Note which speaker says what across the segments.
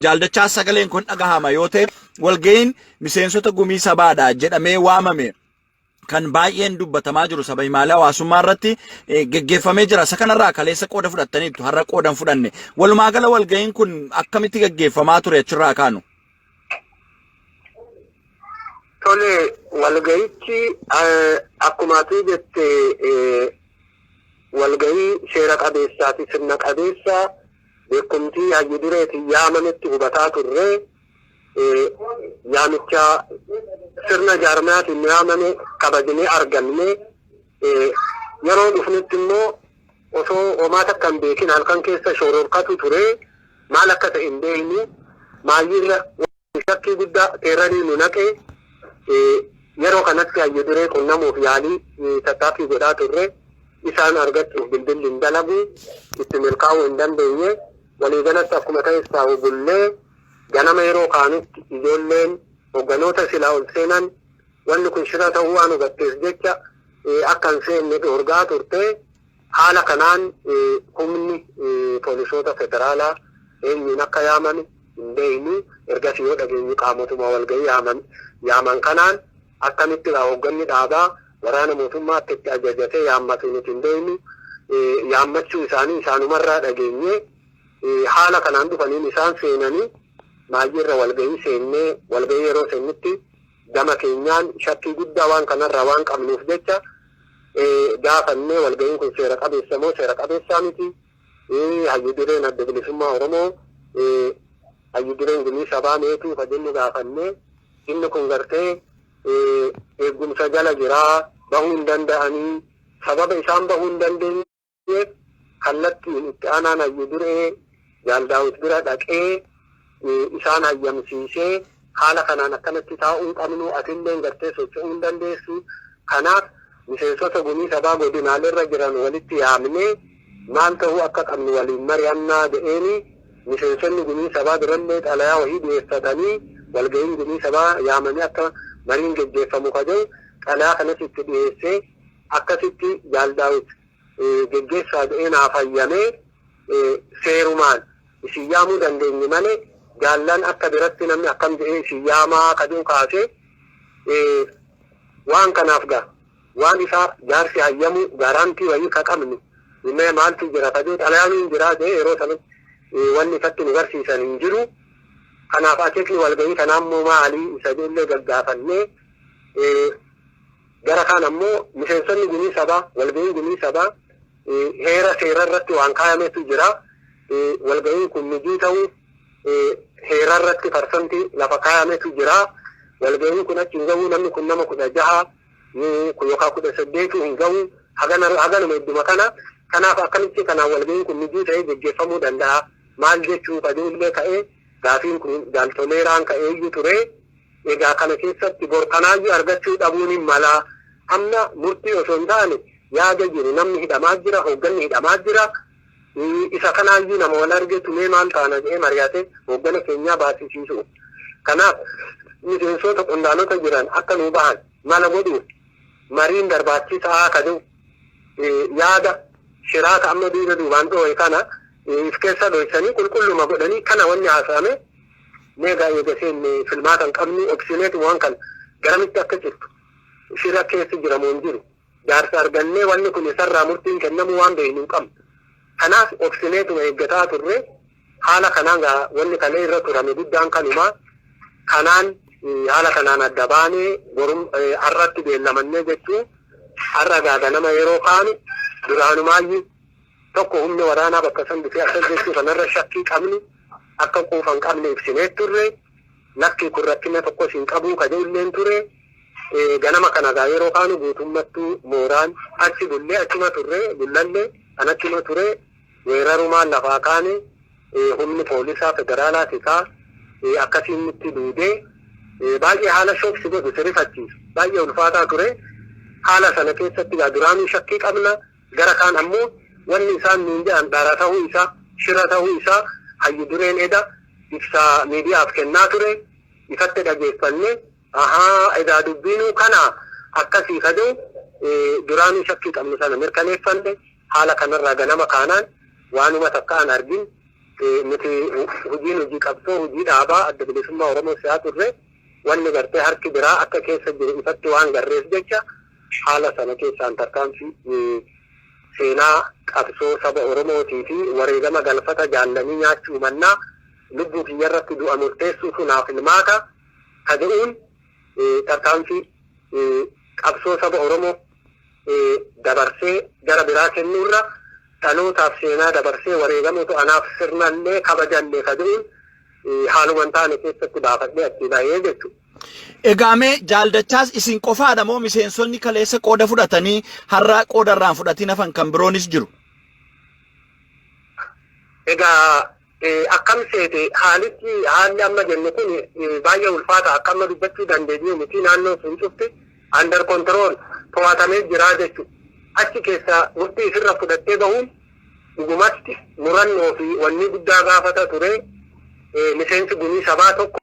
Speaker 1: Jaal Dachaas sagaleen kun dhagahama yoo ta'e, walga'iin miseensota gumii sabaadha jedhamee waamame kan baay'een dubbatamaa jiru saba himaalee hawaasummaa irratti geggeeffamee jira. Isa kanarraa kaleessa qooda fudhattaniittu, har'a qooda hin fudhanne. Walumaa gala walga'iin kun akkamitti geggeeffamaa ture achirraa kaanu?
Speaker 2: Tole, walga'ichi akkuma ati jette walga'ii seera qabeessaa fi sirna qabeessa beekumtii hayyu dureetiin yaamametti hubataa turre. Yaamicha sirna jaarmiyaatiin nu yaamame kabajnee arganne. Yeroo dhufnetti immoo osoo homaa takka hin beekin halkan keessa shororkatu ture. Maal akka ta'e hin beeknu. Maayyiirra shakkii guddaa teeranii nu naqe. Yeroo kanatti hayyu duree qunnamuuf yaalii tattaaffii godhaa turre. Isaan argachuuf bilbilli hin dalagu, itti milkaa'uu hin dandeenye. Waliigalatti akkuma ta'es taa'u bullee ganama yeroo kaanutti ijoolleen hogganoota silaa ol seenan wanni kun shira ta'uu waan hubatteef jecha akka hin seenne dhoorgaa turte. Haala kanaan humni poolisoota federaalaa eenyuun akka yaamame hin beeknu. Ergasii yoo dhageenyu qaamotuma walgahii yaaman kanaan akkamitti hoogganni dhaabaa waraana mootummaa akka itti ajajatee yaammatu nuti hin beeknu. Yaammachuu isaanii isaanumarraa dhageenye. Haala kanaan dhufaniin isaan seenanii maayyiirra walgahii seennee, walgahii yeroo seennutti gama keenyaan shakkii guddaa waan kanarraa waan qabnuuf jecha gaafannee, walgahiin kun seera qabeessa moo seera qabeessaa miti? Hayyu dureen Adda Bilisummaa Oromoo, hayyu dureen gumii sabaa meetuu ka jennu gaafannee, inni kun gartee eegumsa jala jiraa, bahuu hin danda'anii, sababa isaan bahuu hin dandeenyeef kallattiin itti aanaan hayyu duree Jaal Daawit bira dhaqee isaan hayyamsiisee, haala kanaan akkanatti taa'uu hin qabnu, atilleen gartee socho'uu hin dandeessu, kanaaf miseensota gumii sabaa godinaalerra jiran walitti yaamnee maal ta'uu akka qabnu waliin mari'annaa jedheeni, miseensonni gumii sabaa birallee xalayaa wahii dhiyeeffatanii walga'iin gumii sabaa yaamanii akka mariin geggeeffamu ka jedhu xalayaa kanas itti dhiyeessee, akkasitti Jaal Daawit geggeessaa jedhee naaf hayyamee, seerumaan isin yaamuu dandeenye malee jaallan akka biratti namni akkam jedhee isin yaamaa ka jedhu kaasee, waan kanaaf gaa waan isaa jaarsi hayyamuu gaarantii wayii ka qabnu mee maaltu jira ka jedhu, xalayaan hin jiraa jedhee, yeroo sanatti wanni ifatti nu barsiisan hin jiru. Kanaaf akeekni walgahii kanaa immoo maali isa jedhullee gaggaafannee, gara kaan ammoo miseensonni gumii sabaa, walgahiin gumii sabaa heera seera irratti waan kaayametu jira. Walgahiin kun mijuu ta'uu heera irratti parsantii lafa kaayametu jira. Walgahiin kun achi hin gahu, namni kun nama 16 yookaan 18 hin gahu, haganuma hedduma kana. Kanaaf akkamitti kanaan walgahiin kun mijuu ta'ee geggeeffamuu danda'a? Maal jechuu ka jedhullee ka'ee, gaafiin kun jaaltoleeraan ka'eeyyuu ture. Egaa kana keessatti bor kanaayyuu argachuu dhabuun hin mala. Amma murtii osoo hin taane yaada jiru, namni hidhamaa jira, hoogganni hidhamaa jira. Isa kanaayyuu nama wal argetu mee maal taana jedhee mari'ate hooggana keenyaa baasisiisu. Kanaaf miseensota qondaalota jiran akka nuu bahan mala godhuuf mariin barbaachisaa ka jedhu yaada shiraata amma duuba duubaan dhoohe kana if keessa dhoysanii qulqulluma godhanii kana wanni haasa'ame. Mee gaa eega seenne filmaata hin qabnu, obsineetuma waan kana garamitti akka jirtu, shira keessa jira moo hin jiru, jaarsa argannee wanni kun isarraa murtiin kennamuu waan beeknu hin qabnu. Kanaaf obsineetuma eeggataa turre. Haala kanaan gaa wanni kalee irra turame guddaan kanuma. Kanaan haala kanaan adda baanee borum har'atti beellamannee jechuu. Har'a gaa ganama yeroo kaanu duraanumaayyu tokko humni waraanaa bakka san dhufee akkas jechuu kanarra shakkii qabnu akka quufa hin qabne ibsinee turre. Lakkii, kun rakkina tokkos hin qabuu ka jedhulleen ture. Ganama kana gaa yeroo kaanu guutummattuu mooraan achi bullee achuma turre, bullallee kan achuma ture weerarumaan lafaa kaane, humni poolisaa federaalaa tikaa akkasiin nutti duudee, baay'ee haala shooksi godhu, si rifachiisu, baay'ee ulfaataa ture. Haala sana keessatti gaa duraanuu shakkii qabna, gara kaan ammoo wanni isaan nuun jedhan dhara ta'uu isaa, shira ta'uu isaa hayyu dureen eda ibsaa miidiyaaf kennaa ture ifatti dhageeffanne, ahaa, edaa dubbiinuu kana akkasii ka jedhu duraanuu shakkii qabnu sana mirkaneeffanne. Haala kanarraa ganama kaanaan waanuma takka an argin Nuti hojiin hojii qabsoo, hojii dhaabaa Adda Bilisummaa Oromoo si'aa turre, wanni gartee harki biraa akka keessa jiru ifatti waan garreef jecha, haala sana keessaan tarkaanfii seenaa qabsoo saba Oromootii fi wareegama galfata jaallanii nyaachuu mannaa lubbuu kiyyarratti du'a murteessuutu naaf ilmaata ka jedhuun, tarkaanfii qabsoo saba Oromoo dabarsee gara biraa kennuurra dhalootaaf seenaa dabarsee wareegamuutu anaaf sirnallee kabajallee ka jedhuun haaluma hin taane keessatti baafadhee achii bahee jechuudha.
Speaker 1: Egaa mee Jaaldachaas, isin qofaadha moo miseensonni kaleessa qooda fudhatanii har'a qooda irraan fudhatiin hafan kan biroonis jiru?
Speaker 2: Egaa akkam seete, haalichi, haalli amma jennu kun baay'ee ulfaata. Akka amma dubbachuu dandeenyu miti. Naannoon sun cufti under control, to'atamee jira jechuudha. Achi keessa murtii isirra fudhattee bahuun dhugumatti murannoo fi wanni guddaa gaafata ture. Miseensi gumii sabaa tokko,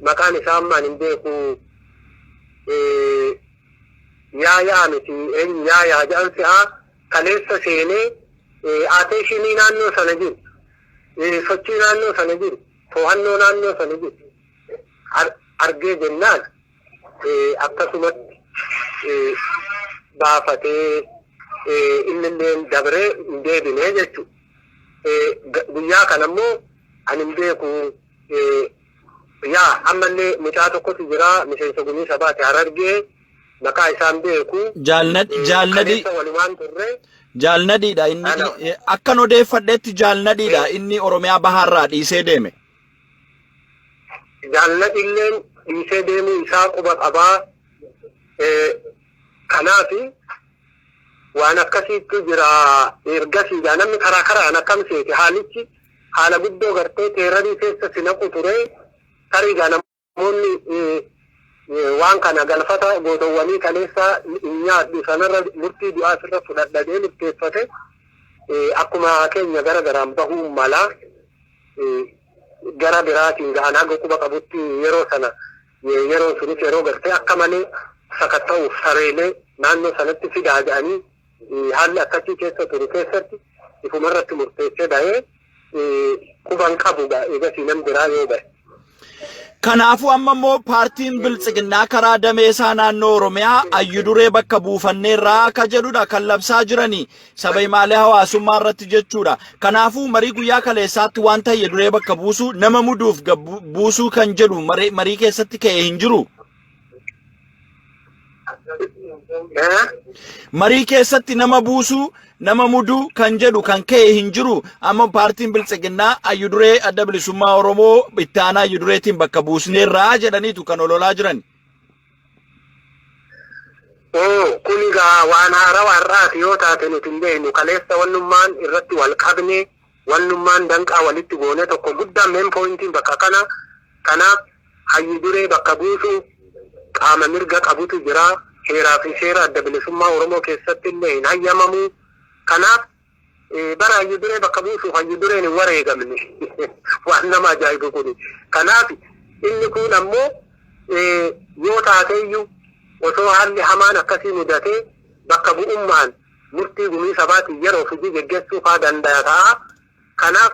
Speaker 2: maqaan isaa ammaan hin beeku, yaayaa miti, eenyu yaayaa jedhan si'aa, kaleessa seenee attention naannoo sana jiru, sochii naannoo sana jiru, to'annoo naannoo sana jiru argee jennaan akkasumatti baafatee innillee dabree hin deebinee jechuudha. Guyyaa kana immoo ani hin beeku. Yaa, ammallee mucaa tokkotu jira, miseensa gumii sabaati, Harargee, maqaa isaan beeku.
Speaker 1: Jaalnadii.
Speaker 2: Kaleessa walumaan turre.
Speaker 1: Jaalnadiidha inni akkan odeeffadhetti, jaalnadiidha inni Oromiyaa Bahaarraa dhiisee deeme.
Speaker 2: Jaalnadilleen dhiisee deemuu isaa quba qabaa. Kanaaf waan akkasiitu jira. Ergasiidha namni karaa karaan akkam seete, haalichi haala guddoo gartee terror keessa si naqu ture. Tariigaa namoonni waan kana galfata gootowwanii kaleessa hin nyaadhu, sanarra murtii du'aa sirra fudhadhadhee murteeffate akkuma keenya gara garaan bahuu mala. Gara biraatiin ga'an haga quba qabutti yeroo sana, yeroon sunis yeroo gartee akka malee sakatta'uuf sareelee naannoo sanatti fidaa jedhanii haalli akkasii keessa turu keessatti ifumarratti murteessee bahee quban qabu eegasii nam biraa yoo bahe.
Speaker 1: Kanaafuu amma immoo paartiin Biltsiginnaa karaa damee isaa naannoo Oromiyaa ayyuduree bakka buufanneerraa akka jedhudha kan labsaa jiranii saba himaalee hawaasummaa irratti jechuudha. Kanaafuu marii guyyaa kaleessaatti wanta ayyuduree bakka buusuu, nama muduuf buusuu kan jedhu marii keessatti ka'e hin jiru. Marii keessatti nama buusuu, nama muduu kan jedhu kan ka'e hin jiru. Amma paartiin Biltsiginnaa ayyuduree Adda Bilisummaa Oromoo itti aanaa ayyudureetiin bakka buusneerraa jedhaniitu kan ololaa jiran.
Speaker 2: Kun egaa waan haarawaa har'aati yoo taate nuti hin beeknu. Kaleessa wannummaan irratti wal qabne, wannummaan danqaa walitti goone tokko guddaan, main pointiin bakka kana. Kanaaf hayyu duree bakka buusu qaama mirga qabutu jira. Heeraa fi seera Adda Bilisummaa Oromoo keessatti illee hin hayyamamu. Kanaaf bara hayyu duree bakka buusuuf hayyu dureen hin wareegamne, waan nama ajaa'ibu kuni. Kanaaf inni kun ammoo yoo taateeyyuu, osoo haalli hamaan akkasii mudatee, bakka bu'ummaan murtii gumii sabaatiin yeroo hojii geggeessuu faa danda'a ta'a. Kanaaf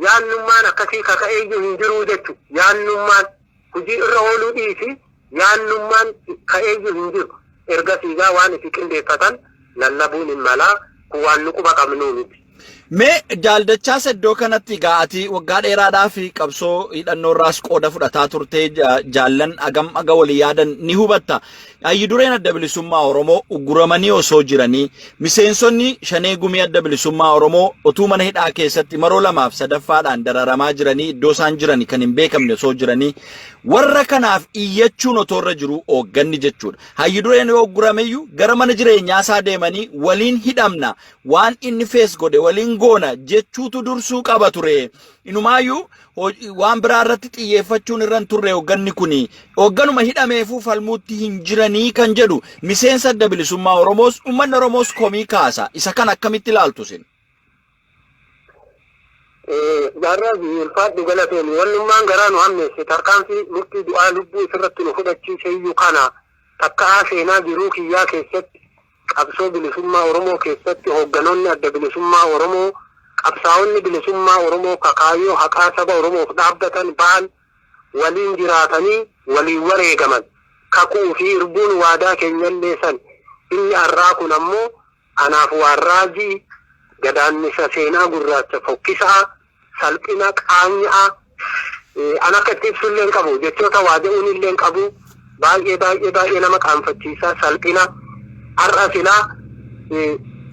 Speaker 2: yaannummaan akkasii kaka'eeyyuu hin jiruu jechu. Yaannummaan hojii irra ooluu dhiisi, yaannummaan ka'eeyyuu hin jiru. Ergasiigaa waan itti qindeeffatan lallabuun hin malaa, kun waan nu quba qabnuu miti.
Speaker 1: Mee Jaaldachaas, iddoo kanatti egaa ati waggaa dheeraadhaa fi qabsoo hidhannoo irraas qooda fudhataa turtee, jaallan agam aga walii yaadan ni hubatta. Hayyi dureen Adda Bilisummaa Oromoo uguramanii osoo jiranii, miseensonni Shanee Gumii Adda Bilisummaa Oromoo otuu mana hidhaa keessatti maroo lamaaf sadaffaadhaan dararamaa jiranii, iddoo isaan jiran kan hin beekamne osoo jiranii, warra kanaaf iyyachuun otoo irra jiruu hoogganni jechuudha. Hayyi dureen yoo uggurameyyuu gara mana jireenyaa isaa deemanii waliin hidhamna, waan inni fees godhe waliin goona jechuutu dursuu qaba ture. Inumaayyuu waan biraa irratti xiyyeeffachuun irra hin turre hoogganni kuni. Hoogganuma hidhameefuu falmuutti hin jiranii kan jedhu miseensa Adda Bilisummaa Oromoos uummanni Oromoos komii kaasa. Isa kan akkamitti ilaaltu isin?
Speaker 2: Jaarraa fi ulfaadhu, galatoomi. Wannummaan garaa nu hammeesse, tarkaanfii murtii du'aa lubbuu isirratti nu fudhachiise iyyuu kana. Takka'aa seenaa jiruu kiyyaa keessatti, qabsoo bilisummaa Oromoo keessatti, hoogganoonni Adda Bilisummaa Oromoo Qabsaa'onni bilisummaa Oromoo kakaayyoo haqaa saba Oromoof dhaabbatan ba'an waliin jiraatanii waliin wareegaman. Kakuu fi irbuun waadaa keenyallee san. Inni arraa kun ammoo anaaf waan raajii, gadaannisa seenaa gurraacha fokkisaa, salphina qaanya'a. An akka itti ibsullee hin qabu, jechoota waa jedhuun illee hin qabu. Baay'ee baay'ee baay'ee nama qaanfachiisa, salphina. Har'a silaa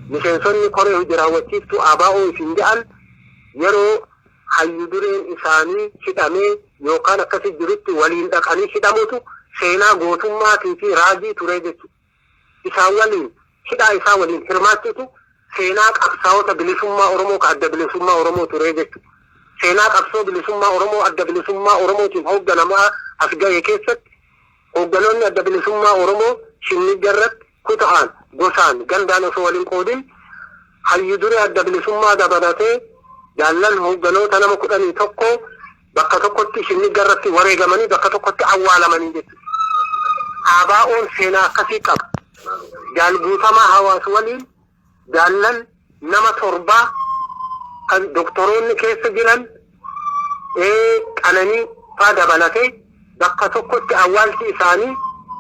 Speaker 2: miseensonni koree hojii raawwachiiftuu ABO isin jedhan yeroo hayyu dureen isaanii hidhamee yookaan akkasi jirutti waliin dhaqanii hidhamutu seenaa gootummaatii fi raajii ture jechuudha. Isaan waliin hidhaa isaa waliin hirmaachuutu seenaa qabsaa'ota bilisummaa Oromoo ka adda bilisummaa Oromoo ture jechuudha. Seenaa qabsoo bilisummaa Oromoo adda bilisummaa Oromootiin hoogganamaa as ga'e keessatti hoogganoonni adda bilisummaa Oromoo Shinnigga irratti kuta'aan, gosaan, gandaan osoo waliin qoodin hayyu duree adda bilisummaa dabalatee jaallan hoogganoota nama 11 bakka tokkotti Shinnigga irratti wareegamanii bakka tokkotti awwaalamanii jechuudha. ABO'n seenaa akkasii qaba. Jaal Guutamaa Hawaas waliin jaallan nama 7 kan doktoroonni keessa jiran Qananii faa dabalatee bakka tokkotti awwaalchi isaanii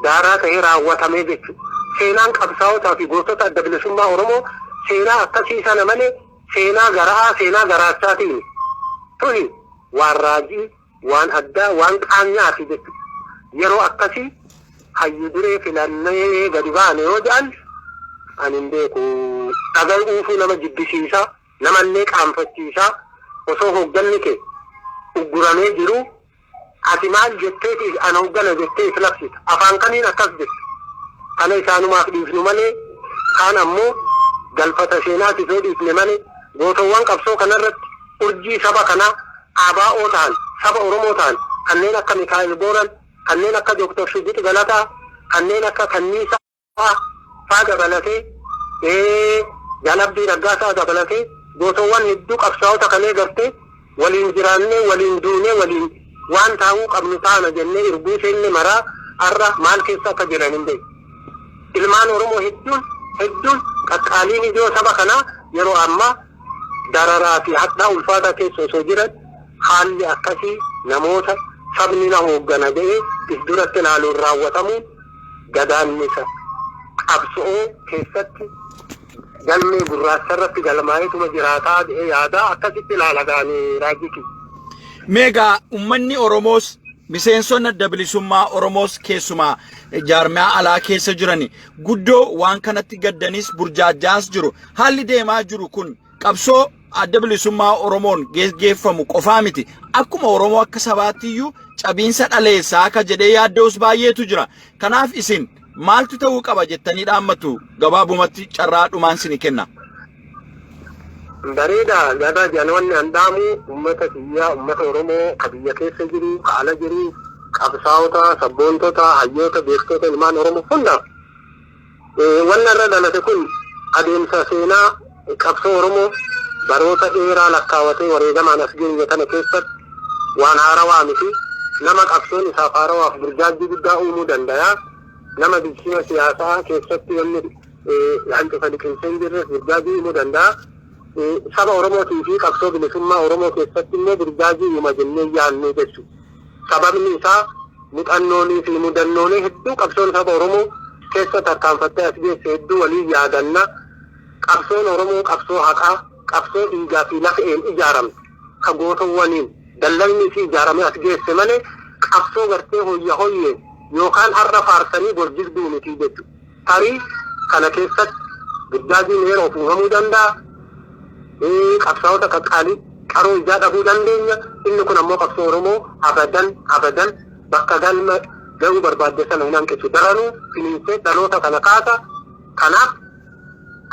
Speaker 2: daaraa ta'ee raawwatamee jechuudha. Seenaan qabsaa'otaa fi gootota adda bilisummaa Oromoo seenaa akkasii sana malee seenaa gara'aa, seenaa garaachaatiin tuni waan raajii, waan addaa, waan qaanyaati jechuudha. Yeroo akkasii hayyu duree filannee gadi baane yoo jedhan ani hin beeku. Dhaga'uufuu nama jibbisiisa, namallee qaanfachiisa. Osoo hoogganni kee ugguramee jiru ati maal jetteeti ana hooggana jettee if labsita? Afaan kamiin akkas jetta? Kana isaanumaaf dhiifnu malee, kaan ammoo galfata seenaatiif yoo dhiifne malee, gootowwan qabsoo kanarratti urjii saba kanaa ABO ta'an, saba Oromoo ta'an, kanneen akka Mikaa'el Booran, kanneen akka Dooktar Shugguxi Galataa, kanneen akka Kanniisaa faa dabalatee, Jaal Abdii Raggaasaa dabalatee gootowwan hedduu qabsaa'ota kalee gartee waliin jiraannee, waliin duunee, waliin waan taa'uu qabnu taana jennee irbuu seenne maraa har'a maal keessa akka jiran hin beeku. Ilmaan Oromoo hedduun hedduun qaqqaaliin ijoo saba kanaa yeroo ammaa dararaa fi hadhaa ulfaataa keessa osoo jiran haalli akkasii namoota sabni na hooggana jedhee if duratti ilaaluun raawwatamuun gadaannisa qabsoo keessatti galmee gurraacha irratti galmaa'eetuma jiraataa jedhee yaadaa akkasitti ilaala gaanii raajii kiyya.
Speaker 1: Meegaa uummanni Oromoos, miseensonni adda bilisummaa Oromoos, keessumaa jaarmiyaa alaa keessa jiran guddoo waan kanatti gaddanis burjaajjaas jiru. Haalli deemaa jiru kun qabsoo adda bilisummaa Oromoon geggeeffamu qofaa miti. Akkuma Oromoo akka sabaatti iyyuu cabiinsa dhaleessaa akka jedhee yaadda'us baay'eetu jira. Kanaaf isin maaltu ta'uu qaba jettanii dhaammatu? Gabaabumatti carraa dhumaan sini kenna.
Speaker 2: Bareeda gada janoonni an dhaamu uummata kiyyaa, uummata Oromoo ka biyya keessa jiru, ka ala jiru, qabsaa'ota, sabboontota, hayyoota, beektota ilmaan Oromoo hundaaf. Wanna irra dhalate kun adeemsa seenaa qabsoo Oromoo baroota dheeraa lakkaawatee wareegamaan as geenye kana keessatti waan haarawaa miti. Nama qabsoon isaaf haarawaaf burjaajii guddaa uumuu danda'a. Nama bilchina siyaasaa keessatti wanni hancufa liqimsee hin jirres burjaajii uumuu danda'a. Saba Oromootii fi qabsoo bilisummaa Oromoo keessatti immoo burjaajii uuma jennee yaadnu jechuudha. Sababni isaa muuxannoolii fi mudannoolee hedduu qabsoon saba Oromoo keessa tarkaanfattee as geesse hedduu waliin yaadanna. Qabsoon Oromoo qabsoo haqaa, qabsoo dhiigaa fi lafeen ijaaramte, ka gootowwaniin dallagni isii ijaaramee as geesse malee qabsoo gartee hoyya hoyyeen yookaan har'a faarsanii bor jigduu miti jechuudha. Tarii kana keessatti burjaajiin yeroof uumamuu danda'a. Qabsaa'ota qaqqaalii qaroo ijaa dhabuu dandeenya. Inni kun ammoo qabsoo Oromoo abadan abadan bakka galma ga'uu barbaadde sana hin hanqisu. Daranuu finiinsee dhaloota kana kaasa. Kanaaf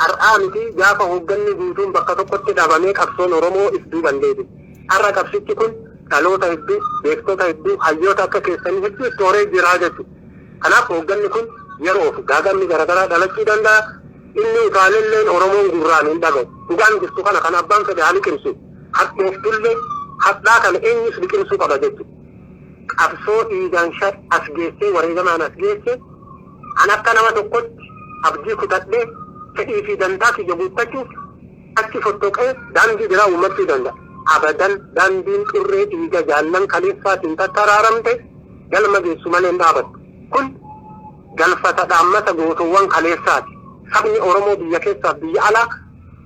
Speaker 2: har'aa miti, gaafa hoogganni guutuun bakka tokkotti dhabamee qabsoon Oromoo if duuban deebi'u. Har'a qabsichi kun dhaloota hedduu, beektota hedduu, hayyoota akka keessanii hedduu itti horee jiraa jechuudha. Kanaaf hoogganni kun yeroof gaagamni garaagaraa dhalachuu danda'a. Inni utaalelleen Oromoon gurraan hin dhaga'u. Dhugaan jirtu kana kan abbaan fedhe haa liqimsu. Hadhooftullee hadhaa kana eenyus liqimsuu qaba jechuudha. Qabsoo dhiigaan as geessee wareegamaan as geesse an akka nama tokkotti abdii kutadhee fedhii fi dantaa kiyya guuttachuuf Achi fottoqee daandii biraa uummachuu danda'a. Abadan daandiin xurree dhiiga jaallan kaleessaatiin tattaraaramte galma geessu malee hin dhaabattu. Kun galfata dhaammata gootowwan kaleessaati. Sabni Oromoo biyya keessaaf biyya alaa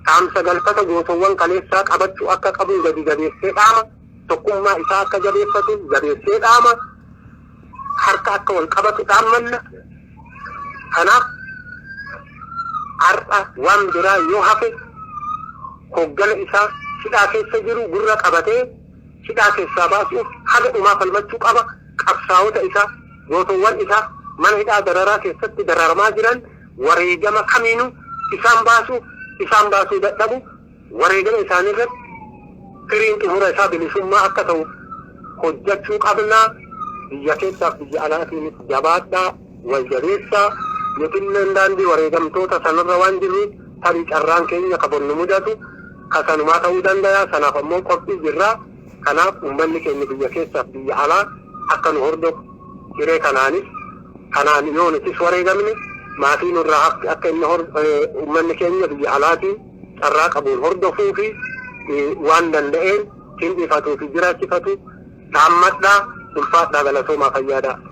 Speaker 2: dhaamsa galfata gootowwan kaleessaa qabachuu akka qabu gadi jabeessee dhaama. Tokkummaa isaa akka jabeeffatu jabeessee dhaama. Harka akka wal qabatu dhaammanna. Kanaaf har'a waan biraa yoo hafe hoggana isaa hidhaa keessa jiru gurra qabatee hidhaa keessaa baasuuf haga dhumaa falmachuu qaba. Qabsaa'ota isaa, gootowwan isaa mana hidhaa dararaa keessatti dararamaa jiran wareegama kamiinuu isaan baasuuf, isaan baasuu dadhabu, wareegama isaanii irratti firiin xumura isaa bilisummaa akka ta'u hojjechuu qabnaa. Biyya keessaaf biyya alaatiinis jabaadhaa, wal jabeessaa. Nutilleen daandii wareegamtoota sanarra waan jirruuf tarii carraan keenya ka bonnu mudatu ka sanumaa ta'uu danda'a. Sanaaf ammoo qophii jirraa. Kanaaf uummanni keenya biyya keessaaf biyya alaa akka nu hordofu, hiree kanaanis kanaan yoo nutis wareegamne maatii nurraa hafti akka inni uummanni keenya biyya alaatiin carraa qabuun hordofuu fi waan danda'een hindhifatuu fi jiraachifatu dhaammadhaa. Ulfaadhaa, galatoomaa, fayyaadhaa.